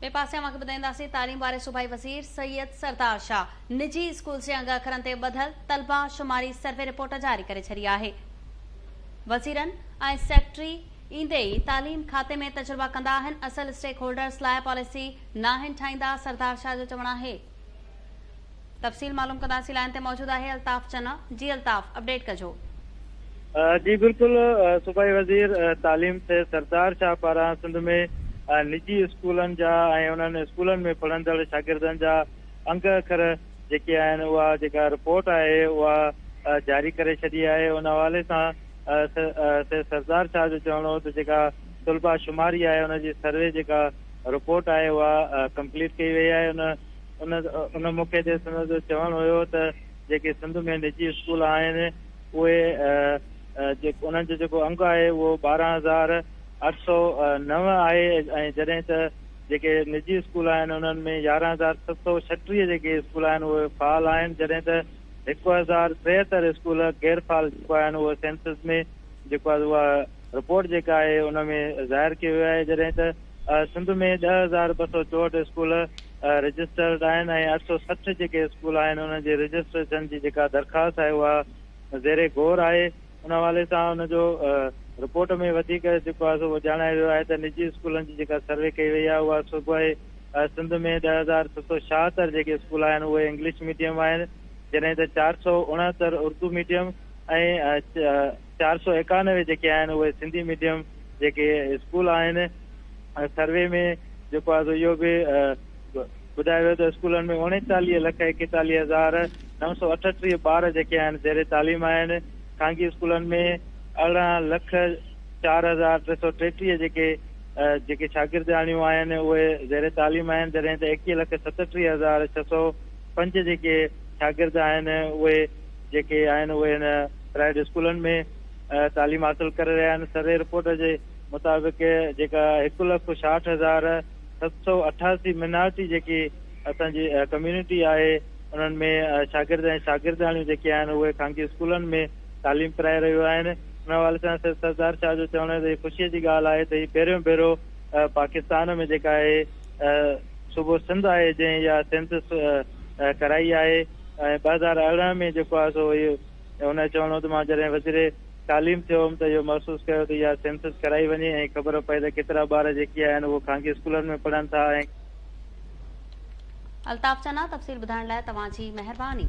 ٻئي پاسي اوهان کي ٻڌائينداسين تعليم واري صوبائي وزير سيد سردار شاهه نجي اسڪولز جي انگ اکرن تي ٻڌل طلبه شماري سروي رپورٽ جاري ڪري ڇڏي آهي. وزيرن ۽ سيڪريٽري ايندي ئي تعليم کاتي ۾ تجربا ڪندا آهن، اصل اسٽيڪ هولڊرز لاء پاليسي ناهن ٺاهيندا، سردار شاهه جو چوڻ آهي. تفصيل معلوم ڪنداسين لائين تي موجود آهي الطاف چنا جي الطاف اپڊيٽ ڪجو. جي بلڪل صوبائي وزير تعليم سيد سردار شاهه پاران سنڌ ۾ نجي اسڪولن جا ۽ انهن اسڪولن ۾ پڙهندڙ شاگردن جا انگ اکر جيڪي آهن اها جيڪا رپورٽ آهي اها جاري ڪري ڇڏي آهي ان حوالي سان سيد سردار شاهه جو چوڻ هو ته جيڪا طلبه شماري آهي ان جي سروي جيڪا رپورٽ آهي اها ڪمپليٽ ڪئي وئي آهي ان ان ان موقعي تي سندس جو چوڻ هيو ته جيڪي سنڌ ۾ نجي اسڪول آهن اهي انهن جو جيڪو انگ آهي اهو 12809 آهي ۽ جڏهن ته جيڪي نجي اسڪول آهن انهن ۾ 11736 جيڪي اسڪول آهن اهي فعال آهن جڏهن ته 1073 اسڪول غير فعال جيڪو آهن اهو سينسس ۾ جيڪو آهي اها رپورٽ جيڪا آهي ان ۾ ظاهر ڪيو ويو آهي جڏهن ته سنڌ ۾ 10264 اسڪول رجسٽرڊ آهن ۽ 860 جيڪي اسڪول آهن انهن جي رجسٽريشن جي جيڪا درخواست آهي اها زير غور آهي ان حوالي سان ان جو رپورٽ ۾ وڌيڪ جيڪو آهي سو ڄاڻايو ويو آهي ته نجي اسڪولن جي جيڪا سروي ڪئي وئي آهي اها صوبائي سنڌ ۾ 10676 جيڪي اسڪول آهن اهي انگلش ميڊيم آهن جڏهن ته 469 اردو ميڊيم ۽ 491 جيڪي آهن اهي سنڌي ميڊيم جيڪي اسڪول آهن سروي ۾ جيڪو آهي سو اهو به ٻڌايو ويو ته اسڪولن ۾ اوڻيتاليهه لک ايڪيتاليهه هزار 938 ٻار جيڪي آهن زير تعليم آهن، خانگي اسڪولن ۾ 18 لک 4333 جيڪي جيڪي شاگردياڻيون آهن اهي زير تعليم آهن جڏهن ته 21 لک 37 هزار 605 جيڪي شاگرد آهن اهي جيڪي آهن اهي هن پرائيويٽ اسڪولن ۾ تعليم حاصل ڪري رهيا آهن سروي رپورٽ جي مطابق جيڪا هڪ لک ڇاهٺ هزار 788 مينارٽي جيڪي اسان جي ڪميونٽي آهي انهن ۾ شاگرد ۽ شاگردياڻيون جيڪي آهن اهي خانگي اسڪولن ۾ تعليم پرائي رهيون آهن ان حوالي سان سيد سردار شاهه جو چوڻ آهي ته هي خوشي جي ڳالهه آهي ته هي پهريون ڀيرو پاڪستان ۾ جيڪا آهي صوبو سنڌ آهي جنهن اها سينسس ڪرائي آهي ۽ 2018 ۾ جيڪو آهي سو هي هن جو چوڻ هو ته مان جڏهن وزير تعليم ٿيو هوم ته اهو محسوس ڪيو ته اها سينسس ڪرائي وڃي ۽ خبر پئي ته ڪيترا ٻار جيڪي آهن اهو خانگي اسڪولن ۾ پڙهن ٿا ۽. الطاف چنا تفصيل ٻڌائڻ لاء توهان جي مهرباني.